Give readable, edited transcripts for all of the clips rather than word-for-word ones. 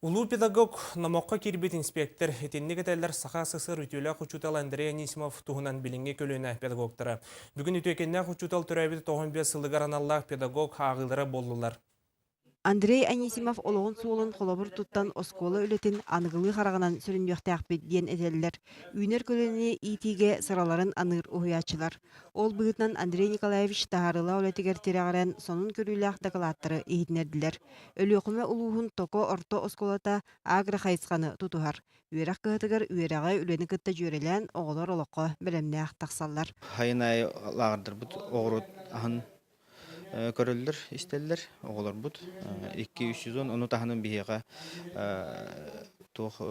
Улуу педагог, номоххо киирбит инспектор, итинник этэллэр Саха СССР үтүөлээх учуутал Андрей Анисимов туһунан билиҥҥи көлүөнэ педагогтара. Бүгүн үтүөкэннээх учуутал төрөөбүт 95 сылыгар аналлаах педагог ааҕыылара буоллулар. Андрей Анисимов олоҕун суолун холобур туттан оскуола үлэтин аныгылыы хараҕынан сүрүннүөхтээхпит диэн этэллэр. Үүнэр көлүөнэни иитиигэ сыраларын аныыр уһуйааччылар. Ол быһыытынан Андрей Николаевич таһаарыылаах үлэтигэр тирэҕирэн сонун көрүүлээх дакылааттары иһитиннэрдилэр. Өлүөхүмэ улууһун Токо орто оскуолата агро-хайысханы тутуһар. Үөрэх кыһатыгар үөрэҕи, үлэни кытта дьүөрэлээн оҕолор олоххо бэлэмнээх тахсаллар. Сайын аайы лааҕырдарбыт оҕуруот аһын көрөллөр, истэллэр оҕолорбут. Икки-үс сезон, ону таһынан биһиэхэ туох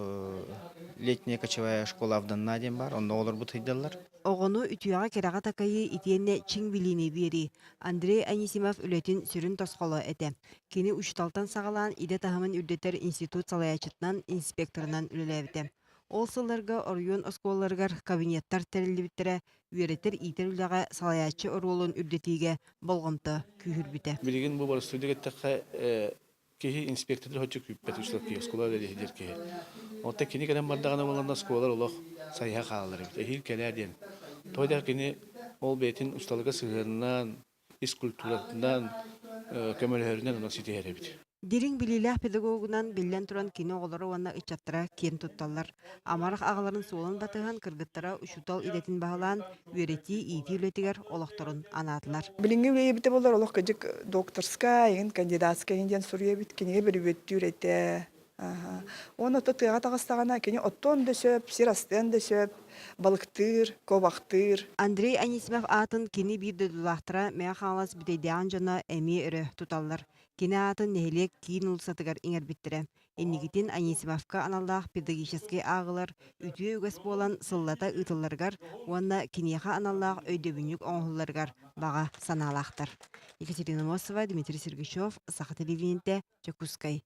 летняя кочевая школа Авданна диэн баар, онно оҕолорбут сылдьаллар. Оҕону үтүөҕэ-кэрэҕэ такайыы итиэннэ чиҥ билиини биэрии Андрей Анисимов үлэтин сүрүн тосхоло этэ. Кини учууталтан саҕалаан идэ таһымын үрдэтэр институт салайааччытынан, инспекторынан үлэлээбитэ. Ол сылларга оройуон оскуолаларыгар кабинеттар тэриллибиттэрэ, үөрэтэр-иитэр үлэҕэ салайааччы оруолун үрдэтиигэ болҕомто күүһүрбүтэ. Билигин бу боростуойдук эттэххэ, киһи инспектордары хоччу күүппэт учуутал киһи, оскуола үлэлиир киһи. Оттон кини кэлэн бардаҕына буоллаҕына оскуолалар олох сайыһа хаалаллар эбит. Эһиил кэлээ диэн. Тоҕо диэххэ кини ол бэйэтин усталыга сыһыанынан, ис культуратынан көмөлөһөрүнэн онон ситиһэр эбит. Дириҥ билиилээх педагогунан биллэн туран кини оҕолоро уонна ыччаттара киэн тутталлар. Амарах аҕаларын суолун батыһан кыргыттара учуутал идэтин баһылаан, үөрэтии-иитии үлэтигэр олохторун анаатылар. Билиҥҥи үлэйэбитэ буоллар олох кыдьык докторскай, иһин кандидатскай иһин диэн суруйабыт, кинигэ бүрүбүөттүүр этэ. Уонна ото тыаҕа таҕыстаҕына кини оттуон да сөп, сир астыан да сөп, балыктыыр, куобахтыыр. Андрей Анисимов аатын кини биир дойдулаахтара Мэҥэ Хаҥалас Бүтэйдээҕин дьоно эмиэ өрө туталлар. Кини аатын нэһилиэк киин уулуссатыгар иҥэрбиттэрэ. Инникитин Анисимовка аналлаах педагогическай ааҕыылар үтүө үгэс буолан сыллата ыытылларыгар уонна киниэхэ аналлаах өйдөбүнньүк оҥоһулларыгар баҕа санаалаахтар. Екатерина Мосова, Дмитрий Сергучев, Саха телевидениетэ, Дьокуускай.